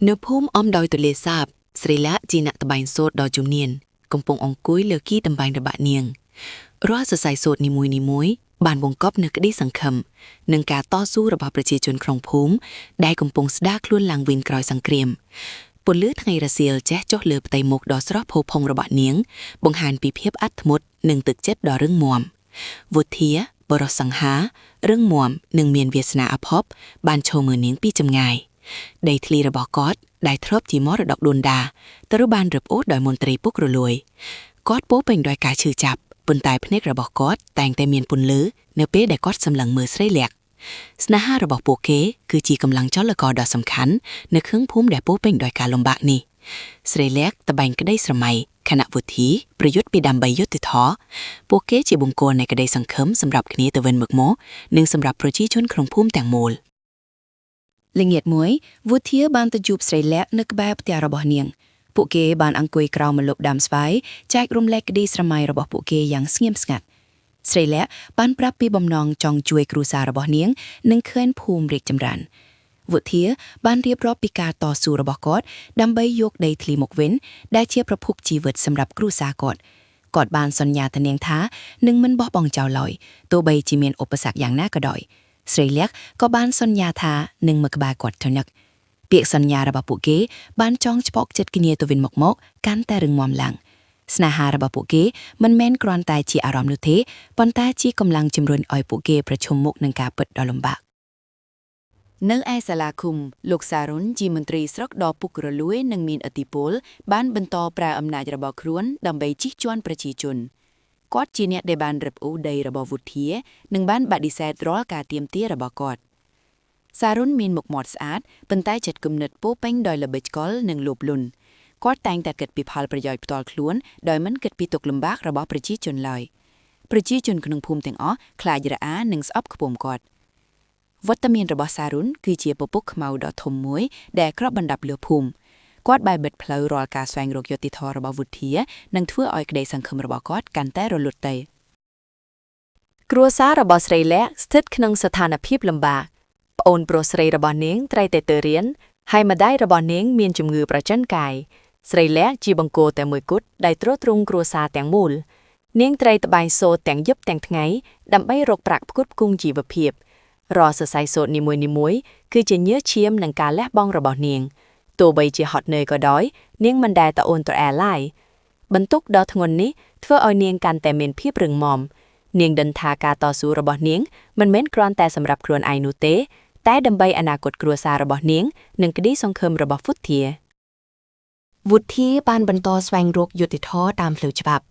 នៅភូមិអមដោយទន្លេសាបស្រីលាក់ជាអ្នកត្បាញសូត្រដ៏ជំនាញកំពុងអង្គុយលើគីតម្បាញរបស់នាងរាល់សរសៃសូត្រនីមួយៗបានបង្កប់នូវក្តីសង្ឃឹមនិងការតស៊ូរបស់ប្រជាជនក្នុងភូមិដែលកំពុងស្ដារខ្លួនឡើងវិញក្រោយសង្គ្រាមពន្លឺថ្ងៃរសៀលជះចុះលើផ្ទៃមុខដ៏ស្រស់ផូរផង់របស់នាង បង្ហាញពីភាពអត់ធ្មត់និងទឹកចិត្តដ៏រឹងមាំវុធាបរោះសង្ហារឹងមាំនិងមានវាសនាអភ័ព្វបានឈរមើលនាងពីចម្ងាយ ដីធ្លីរបស់គាត់ដែលធ្លាប់ជាមរតកដូនតាត្រូវបានរឹបអូសដោយមន្ត្រីពុករលួយគាត់ពោរពេញដោយការឈឺចាប់ប៉ុន្តែភ្នែករបស់គាត់តែងតែមានពន្លឺនៅពេលដែលគាត់សម្លឹងមើលស្រីលក្ខណ៍ស្នេហារបស់ពួកគេគឺជាកម្លាំងចលករដ៏សំខាន់នៅក្នុងភូមិដែលពោរពេញដោយការលំបាកនេះស្រីលក្ខណ៍ត្បែងក្តីស្រមៃខណៈវុធីប្រយុទ្ធពីដើម្បីយុត្តិធម៌ពួកគេជាបង្គោលនៃក្តីសង្ឃឹមសម្រាប់គ្នាទៅវិញមកមកនិងសម្រាប់ប្រជាជនក្នុងភូមិទាំងមូល ល្ងាចមួយវុធាបានទៅជួបស្រីលក្ខណ៍នៅក្បែរផ្ទះរបស់នាង ពួកគេបានអង្គុយក្រោមម្លប់ដើមស្វាយចែករំលែកក្តីស្រមៃរបស់ពួកគេយ៉ាងស្ងៀមស្ងាត់ស្រីលក្ខណ៍បានប្រាប់ពីបំណងចង់ជួយគ្រួសាររបស់នាងនិងឃើញភូមិរីកចម្រើនវុធាបានរៀបរាប់ពីការតស៊ូរបស់គាត់ដើម្បីយកដីធ្លីមកវិញដែលជាប្រភពជីវិតសម្រាប់គ្រួសារគាត់គាត់បានសន្យាទៅនាងថានឹងមិនបោះបង់ចោលឡើយទោះបីជាមានឧបសគ្គយ៉ាងណាក៏ដោយ ស្រីលក្ខណ៍ក៏បានសន្យាថានឹងមកក្បែរគាត់ទៅនឹកពាក្យសន្យារបស់ពួកគេបានចងច្បោកចិត្តគ្នាទៅវិញមកមកកាន់តែរឹងមាំឡើងស្នេហារបស់ពួកគេមិនមែនគ្រាន់តែជាអារម្មណ៍នោះទេប៉ុន្តែជាកម្លាំងជំរុញឲ្យពួកគេប្រឈមមុខនឹងការពិតដ៏លំបាក នៅឯសាលាឃុំលោកសារុនជាមន្ត្រីស្រុកដ៏ពុករលួយនិងមានឥទ្ធិពលបានបន្តប្រើអំណាចរបស់ខ្លួនដើម្បីជិះជាន់ប្រជាជនគាត់ជាអ្នកដែលបានរឹបអូសដីរបស់វុធានិងបានបដិសេធរាល់ការទាមទាររបស់គាត់សារុនមានមុខមាត់ស្អាតប៉ុន្តែចិត្តគំនិតពោរពេញដោយល្បិចកលនិងលោភលន់គាត់តែងតែគិតពីផលប្រយោជន៍ផ្ទាល់ខ្លួនដោយមិនគិតពីទុក្ខលំបាករបស់ប្រជាជនឡើយប្រជាជនក្នុងភូមិទាំងអស់ខ្លាចរអានិងស្អប់ខ្ពើមគាត់ វត្តមានរបស់សារុនគឺជាពពុះខ្មៅដ៏ធំមួយដែលគ្របបណ្ដាប់លើភូមិគាត់បាយបិទផ្លូវរាល់ការស្វែងរកយុត្តិធម៌របស់វុធានិងធ្វើឲ្យក្តីសង្ឃឹមរបស់គាត់កាន់តែរលត់ទៅ គ្រួសាររបស់ស្រីលក្ខណ៍ស្ថិតក្នុងស្ថានភាពលំបាកប្អូនប្រុសស្រីរបស់នាងត្រូវតែទៅរៀនហើយម្ដាយរបស់នាងមានជំងឺប្រចាំកាយស្រីលក្ខណ៍ជាបង្គោលតែមួយគត់ដែលទ្រទ្រង់គ្រួសារទាំងមូលនាងត្រូវត្បាញសូត្រទាំងយប់ទាំងថ្ងៃដើម្បីរកប្រាក់ផ្គត់ផ្គង់ជីវភាពរាល់សរសៃសូត្រនីមួយៗគឺជាញើសឈាមនិងការលះបង់របស់នាងទោះបីជាហត់នឿយក៏ដោយនាងមិនដែលត្អូញត្រែឡើយបន្ទុកដ៏ធ្ងន់នេះធ្វើឲ្យនាងកាន់តែមានភាពរឹងមាំ នាងដឹងថាការតស៊ូរបស់នាងមិនមែនគ្រាន់តែសម្រាប់ខ្លួនឯងនោះទេ តែដើម្បីអនាគតគ្រួសាររបស់នាងនិងក្តីសង្ឃឹមរបស់វុធា វុធាបានបន្តស្វែងរកយុត្តិធម៌តាមផ្លូវច្បាប់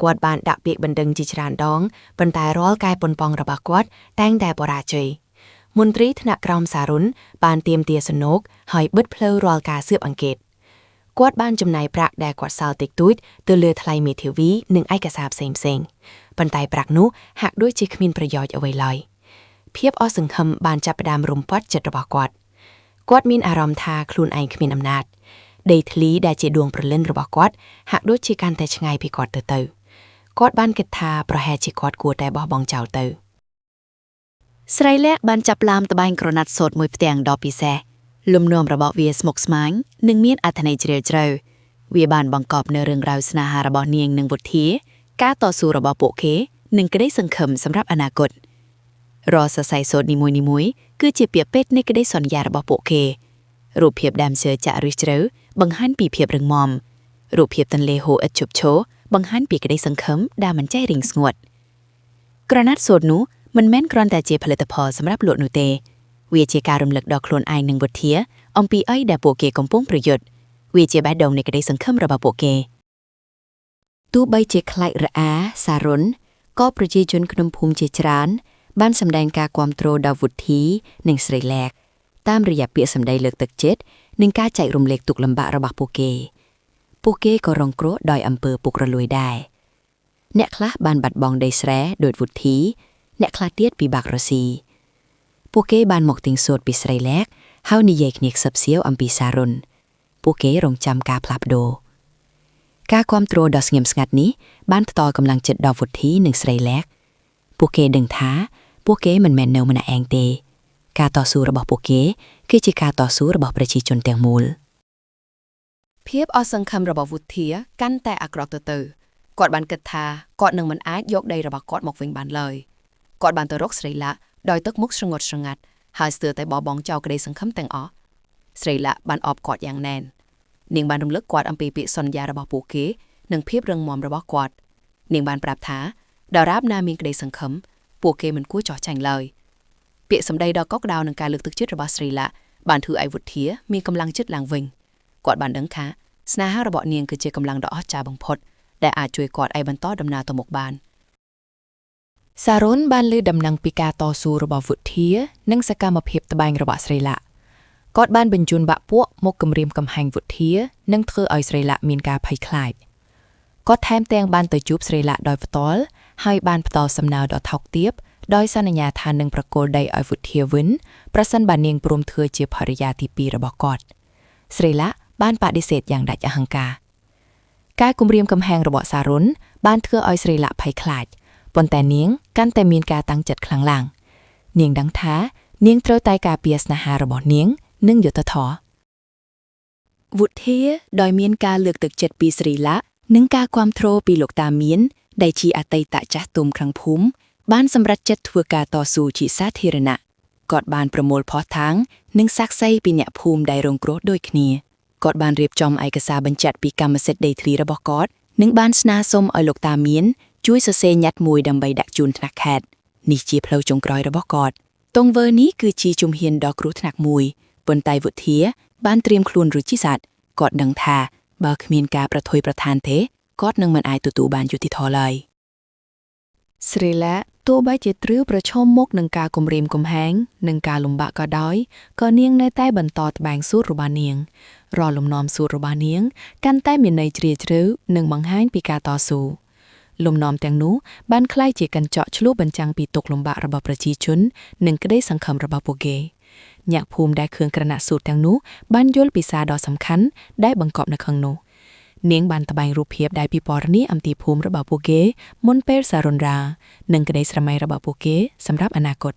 គាត់បានដាក់ពាក្យបណ្ដឹងជាច្រើនដងប៉ុន្តែរាល់ការប៉ុនប៉ងរបស់គាត់តែងតែបរាជ័យមន្ត្រីថ្នាក់ក្រោមសារុនបានទាមទារសំណូកហើយបិទផ្លូវរាល់ការស៊ើបអង្កេតគាត់បានចំណាយប្រាក់ដែលគាត់សល់តិចតួចទៅលើថ្លៃមេធាវីនិងឯកសារផ្សេងៗប៉ុន្តែប្រាក់នោះហាក់ដូចជាគ្មានប្រយោជន៍អ្វីឡើយភាពអស់សង្ឃឹមបានចាប់ផ្ដើមរុំព័ទ្ធចិត្តរបស់គាត់គាត់មានអារម្មណ៍ថាខ្លួនឯងគ្មានអំណាច ដីធ្លីដែលជាដួងព្រលឹងរបស់គាត់ហាក់ដូចជាកាន់តែឆ្ងាយពីគាត់ទៅទៅគាត់បានគិតថាប្រហែលជាគាត់គួរតែបោះបង់ចោលទៅ ស្រីលក្ខណ៍បានចាប់ឡាមត្បាញក្រណាត់សូត្រមួយផ្ទាំងដ៏ពិសេសលំនាំរបស់វាស្មុគស្មាញនិងមានអត្ថន័យជ្រាលជ្រៅវាបានបង្កប់នូវរឿងរ៉ាវស្នេហារបស់នាងនិងវុធាការតស៊ូរបស់ពួកគេនិងក្តីសង្ឃឹមសម្រាប់អនាគតរាល់សរសៃសូត្រនីមួយៗគឺជាពាក្យពេចន៍នៃក្តីសន្យារបស់ពួកគេរូបភាពដើមឈើចាក់ឫសជ្រៅបង្ហាញពីភាពរឹងមាំរូបភាពទន្លេហូរឥតឈប់ឈរបង្ហាញពីក្តីសង្ឃឹមដែលមិនចេះរីងស្ងួតក្រណាត់សូត្រនោះ មិនមែនគ្រាន់តែជាផលិតផលសម្រាប់លក់នោះទេ វាជាការរំលឹកដល់ខ្លួនឯងនិងវុធាអំពីអីដែលពួកគេកំពុងប្រយុទ្ធវាជាបេះដូងនៃក្តីសង្ឃឹមរបស់ពួកគេ ទោះបីជាខ្លាចរអាសារុនក៏ប្រជាជនក្នុងភូមិជាច្រើន បានសម្ដែងការគាំទ្រដល់វុធីនិងស្រីលក្ខណ៍តាមរយៈពាក្យសម្ដីលើកទឹកចិត្តនិងការចែករំលែកទុក្ខលំបាករបស់ពួកគេ ពួកគេក៏រងគ្រោះដោយអំពើពុករលួយដែរអ្នកខ្លះបានបាត់បង់ដីស្រែដោយវុធីអ្នកខ្លះទៀតពិបាករកស៊ីពួកគេបានមកទិញសូត្រពីស្រីលក្ខណ៍ហើយនិយាយគ្នាខ្សឹបសៀវអំពីសារុនពួកគេរងចាំការផ្លាស់ប្ដូរ ការគាំទ្រដ៏ស្ងៀមស្ងាត់នេះបានផ្ដល់កម្លាំងចិត្តដល់វុធីនិងស្រីលក្ខណ៍ពួកគេដឹងថាពួកគេមិនមែននៅម្នាក់ឯងទេ ការតស៊ូរបស់ពួកគេគឺជាការតស៊ូរបស់ប្រជាជនទាំងមូល។ ភាពអស់សង្ឃឹមរបស់វុធាកាន់តែអាក្រក់ទៅទៅគាត់បានគិតថាគាត់នឹងមិនអាចយកដីរបស់គាត់មកវិញបានឡើយគាត់បានទៅរកស្រីឡាក់ដោយទឹកមុខស្រងត់ស្រងាត់ហើយស្ទើរតែបោះបង់ចោលក្តីសង្ឃឹមទាំងអស់ស្រីឡាក់បានអបគាត់យ៉ាងណែននាងបានរំលឹកគាត់អំពីពាក្យសន្យារបស់ពួកគេនិងភាពរឹងមាំរបស់គាត់នាងបានប្រាប់ថាដរាបណាមានក្តីសង្ឃឹមពួកគេមិនគួរចោះចាញ់ឡើយពាក្យសម្ដីដ៏កក់ក្ដៅនឹងការលើកទឹកចិត្តរបស់ស្រីឡាក់បានធ្វើឲ្យវុធាមានកម្លាំងចិត្តឡើងវិញគាត់បានដឹងថាស្នេហារបស់នាងគឺជាកម្លាំងដ៏អស្ចារ្យបំផុតដែលអាចជួយគាត់ឲ្យបន្តដំណើរទៅមុខបាន សារ៉ុនបានលើដំណឹងពីការតស៊ូរបស់វុធានិងសកម្មភាពត្បែងរបស់ស្រីឡាក់គាត់បានបញ្ជូនបាក់ពួកមកគំរាមកំហែងវុធានិងធ្វើឲ្យស្រីឡាក់មានការភ័យខ្លាចគាត់ថែមទាំងបានទៅជួបស្រីឡាក់ដោយផ្ទាល់ហើយបានផ្ដល់សំណើដ៏ថោកទាបដោយសន្យាថានឹងប្រគល់ដីឲ្យវុធាវិញប្រសិនបើនាងព្រមធ្វើជាភរិយាទី2របស់គាត់ស្រីឡាក់បានបដិសេធយ៉ាងដាច់អហង្ការការគំរាមកំហែងរបស់សារ៉ុនបានធ្វើឲ្យស្រីឡាក់ភ័យខ្លាចប៉ុន្តែនាងកាន់តែមានការតាំងចិត្តខ្លាំងឡើងនាងដឹងថានាងត្រូវតែការពារស្នេហារបស់នាងនិងយុត្តិធម៌ វុធាដោយមានការលើកទឹកចិត្តពីស្រីឡាក់និងការគាំទ្រពីលោកតាមានដែលជាអតីតចាស់ទុំក្នុងភូមិបានសម្រេចចិត្តធ្វើការតស៊ូជាសាធារណៈគាត់បានប្រមូលភស្តុតាងនិងសាក្សីពីអ្នកភូមិដែលរងគ្រោះដូចគ្នាគាត់បានរៀបចំឯកសារបញ្ជាក់ពីកម្មសិទ្ធិដីធ្លីរបស់គាត់និងបានស្នើសុំឲ្យលោកតាមានជួយសរសេរញត្តិមួយដើម្បីដាក់ជូនថ្នាក់ខេត្តនេះជាផ្លូវចុងក្រោយរបស់គាត់ទង្វើនេះគឺជាជំហានដ៏គ្រោះថ្នាក់មួយប៉ុន្តែវុធាបានត្រៀមខ្លួនរួចជាស្រេចគាត់ដឹងថាបើគ្មានការប្រថុយប្រឋានទេគាត់នឹងមិនអាចទទួលបានយុត្តិធម៌ឡើយ ស្រីឡាទោះបីជាត្រូវប្រឈមមុខនឹងការគំរាមកំហែងនិងការលំបាកក៏ដោយក៏នាងនៅតែបន្តត្បែងសូត្ររបស់នាងរាល់លំនាំសូត្ររបស់នាងកាន់តែមានន័យជ្រាលជ្រៅនិងបង្ហាញពីការតស៊ូលំនាំទាំងនោះបានក្លាយជាកញ្ចក់ឆ្លុះបញ្ចាំងពីទុក្ខលំបាករបស់ប្រជាជននិងក្តីសង្ឃឹមរបស់ពួកគេអ្នកភូមិដែលឃើញក្រណាត់សូត្រទាំងនោះបានយល់ពីសារដ៏សំខាន់ដែលបង្កប់នៅក្នុងនោះនាងបានត្បែងរូបភាពដែលពិពណ៌នាអំពីភូមិរបស់ពួកគេមុនពេលសារ៉ុនរ៉ានិងក្តីស្រមៃរបស់ពួកគេសម្រាប់អនាគត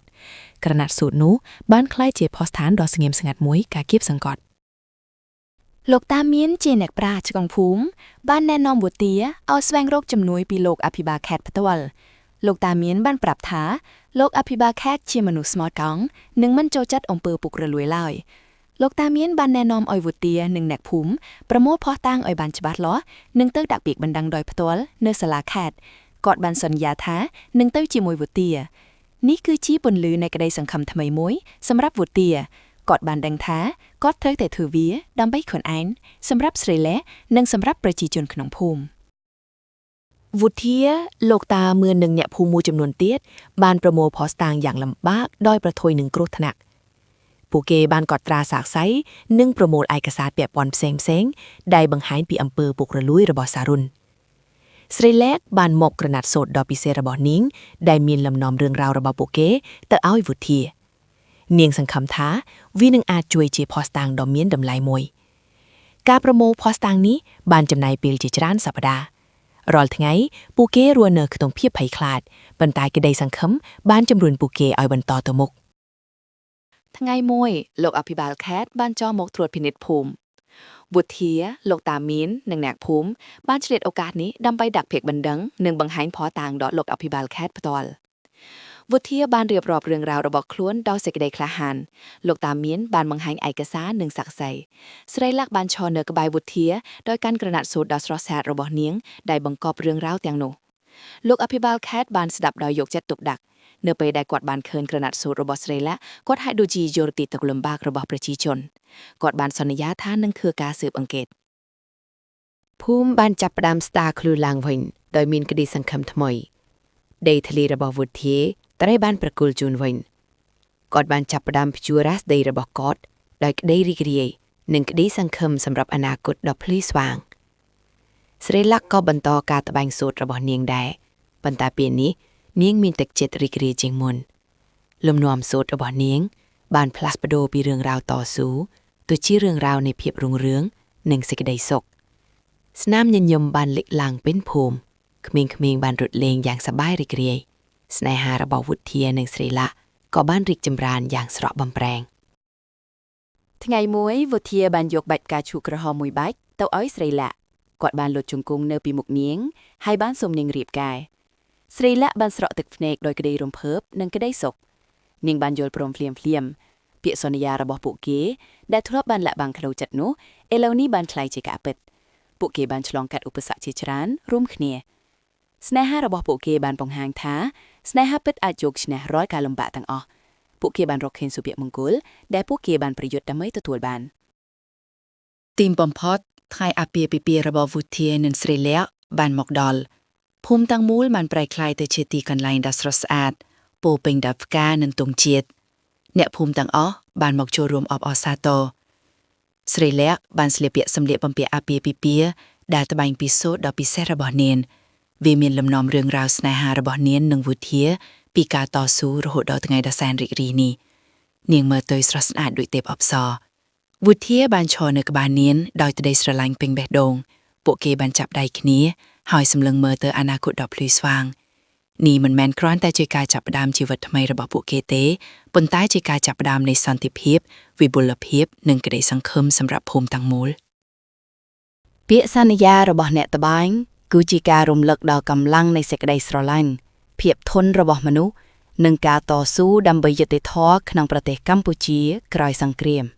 ក្រណាត់សូត្រនោះបានក្លាយជាភស្តុតាងដ៏ស្ងៀមស្ងាត់មួយការគៀបសង្កត់ លោកតាមានជាអ្នកប្រាជ្ញក្នុងភូមិបានណែនាំវុធាឲ្យស្វែងរកជំនួយពីលោកអភិបាលខេត្តផ្ទាល់លោកតាមានបានប្រាប់ថាលោកអភិបាលខេត្តជាមនុស្សស្មោះត្រង់និងមិនចូលចិត្តអំពើពុករលួយឡើយលោកតាមានបានណែនាំឲ្យវុធានិងអ្នកភូមិប្រមូលភស្តុតាងឲ្យបានច្បាស់លាស់និងទៅដាក់ពាក្យបណ្ដឹងដោយផ្ទាល់នៅសាលាខេត្តគាត់បានសន្យាថានឹងទៅជាមួយវុធានេះគឺជាពន្លឺនៃក្តីសង្ឃឹមថ្មីមួយសម្រាប់វុធាគាត់បានដឹងថាគាត់ត្រូវតែធ្វើវាដើម្បីខ្លួនឯងសម្រាប់ស្រីលែនិងសម្រាប់ប្រជាជនក្នុងភូមិ វុធាលោកតាមឿននិងអ្នកភូមិមួយចំនួនទៀតបានប្រមូលភស្តុតាងយ៉ាងលំបាកដោយប្រថុយនឹងគ្រោះថ្នាក់ពួកគេបានកត់ត្រាសាក្សីនិងប្រមូលឯកសារពាក់ព័ន្ធផ្សេងៗដែលបង្ហាញពីអំពើពុករលួយរបស់សារ៉ុនស្រីលែកបានមកក្រណាត់សូត្រដ៏ពិសេសរបស់នាងដែលមានលំនាំរឿងរ៉ាវរបស់ពួកគេទៅឲ្យវុធានាងសង្ឃឹមថាវានឹងអាចជួយជាភស្តុតាងដ៏មានតម្លៃមួយការប្រមូលភស្តុតាងនេះបានចំណាយពេលជាច្រើនសប្តាហ៍រាល់ថ្ងៃពួកគេរស់នៅក្នុងភាពភ័យខ្លាចប៉ុន្តែក្តីសង្ឃឹមបានជំរុញពួកគេឲ្យបន្តទៅមុខ ថ្ងៃមួយលោកអភិបាលខេត្តបានចុះមកត្រួតពិនិត្យភូមិវុធាលោកតាមាននិងអ្នកភូមិបានឆ្លៀតឱកាសនេះដើម្បីដាក់ពាក្យបណ្ដឹងនិងបង្ហាញភស្តុតាងដល់លោកអភិបាលខេត្តផ្ទាល់វុធាបានរៀបរាប់រឿងរ៉ាវរបស់ខ្លួនដោយសេចក្តីក្លាហានលោកតាមានបានបង្ហាញឯកសារនិងសាក្សីស្រីលាក់បានឈរនៅក្បែរវុធាដោយកាន់ក្រណាត់សូត្រដ៏ស្រស់ស្អាតរបស់នាងដែលបង្កប់រឿងរ៉ាវទាំងនោះលោកអភិបាលខេត្តបានស្ដាប់ដោយយកចិត្តទុកដាក់នៅពេលដែលគាត់បានឃើញក្រណាត់សូត្ររបស់ស្រីលាក់គាត់ហាក់ដូចជាយល់ពីទុក្ខលំបាករបស់ប្រជាជនគាត់បានសន្យាថានឹងធ្វើការស៊ើបអង្កេត ភូមិបានចាប់ផ្ដើមស្ដារខ្លួនឡើងវិញដោយមានក្តីសង្ឃឹមថ្មីដីធ្លីរបស់វុធាត្រូវបានប្រគល់ជូនវិញគាត់បានចាប់ផ្ដើមភ្ជួររាសដីរបស់គាត់ដោយក្តីរីករាយនិងក្តីសង្ឃឹមសម្រាប់អនាគតដ៏ភ្លឺស្វាងស្រីលាក់ក៏បន្តការត្បាញសូត្ររបស់នាងដែរប៉ុន្តែពេលនេះនាងមានទឹកចិត្តរីករាយជាងមុនលំនាំសូត្ររបស់នាង បានផ្លាស់ប្ដូរពីរឿងរ៉ាវតស៊ូទៅជារឿងរ៉ាវនៃភាពរុងរឿងនិងសេចក្តីសុខ ស្នាមញញឹមបានលេចឡើងពេញភូមិក្មេងៗបានរត់លេងយ៉ាងសប្បាយរីករាយស្នេហារបស់វុធានិងស្រីលាក់ក៏បានរីកចម្រើនយ៉ាងស្រស់បំព្រង ថ្ងៃមួយវុធាបានយកបាច់ផ្កាឈូកក្រហមមួយបាច់ ទៅឲ្យស្រីលាក់គាត់បានលុតជង្គង់នៅពីមុខនាងហើយបានសុំនាងរៀបការស្រីលាក់បានស្រក់ទឹកភ្នែកដោយក្តីរំភើបនិងក្តីសុខនាងបានយល់ព្រមភ្លាមភ្លាមៗពាក្យសន្យារបស់ពួកគេដែលធ្លាប់បានលាក់បាំងក្នុងចិត្តនោះឥឡូវនេះបានក្លាយជាការពិតពួកគេបានឆ្លងកាត់ឧបសគ្គជាច្រើនរួមគ្នាស្នេហារបស់ពួកគេបានបង្ហាញថាស្នេហាពិតអាចយកឈ្នះរាល់ការលំបាកទាំងអស់ពួកគេបានរកឃើញសុភមង្គលដែលពួកគេបានប្រយុទ្ធដើម្បីទទួលបាន ទីបំផុតថ្ងៃអាពាហ៍ពិពាហ៍របស់វុធានិងស្រីលក្ខបានមកដល់ភូមិទាំងមូលបានប្រែក្លាយទៅជាទីកន្លែងដ៏ស្រស់ស្អាតពោរពេញដោយផ្កានិងទង់ជាតិអ្នកភូមិទាំងអស់បានមកចូលរួមអបអរសាទរស្រីលក្ខបានស្លៀកពាក់សម្លៀកបំពាក់អាពាហ៍ពិពាហ៍ដែលត្បាញពីសូត្រដ៏ពិសេសរបស់នាងវាមានលំនាំរឿងរ៉ាវស្នេហារបស់នាងនិងវុធាពីការតស៊ូរហូតដល់ថ្ងៃដ៏សែនរីករាយនេះនាងមើលទៅស្រស់ស្អាតដូចទេពអប្សរ វុធាបានឈរនៅក្បាលនាងដោយក្តីស្រឡាញ់ពេញបេះដូង ពួកគេបានចាប់ដៃគ្នា ហើយសម្លឹងមើលទៅអនាគតដ៏ភ្លឺស្វាងនេះមិនមែនគ្រាន់តែជាការចាប់ផ្ដើមជីវិតថ្មីរបស់ពួកគេទេប៉ុន្តែជាការចាប់ផ្ដើមនៃសន្តិភាព វិបុលភាព និងក្តីសង្ឃឹមសម្រាប់ភូមិទាំងមូល ពាក្យសន្យារបស់អ្នកត្បាញគឺជាការរំលឹកដល់កម្លាំងនៃសេចក្តីស្រឡាញ់ភាពធន់របស់មនុស្សនិងការតស៊ូដើម្បីយុត្តិធម៌ក្នុងប្រទេសកម្ពុជាក្រោយសង្គ្រាម។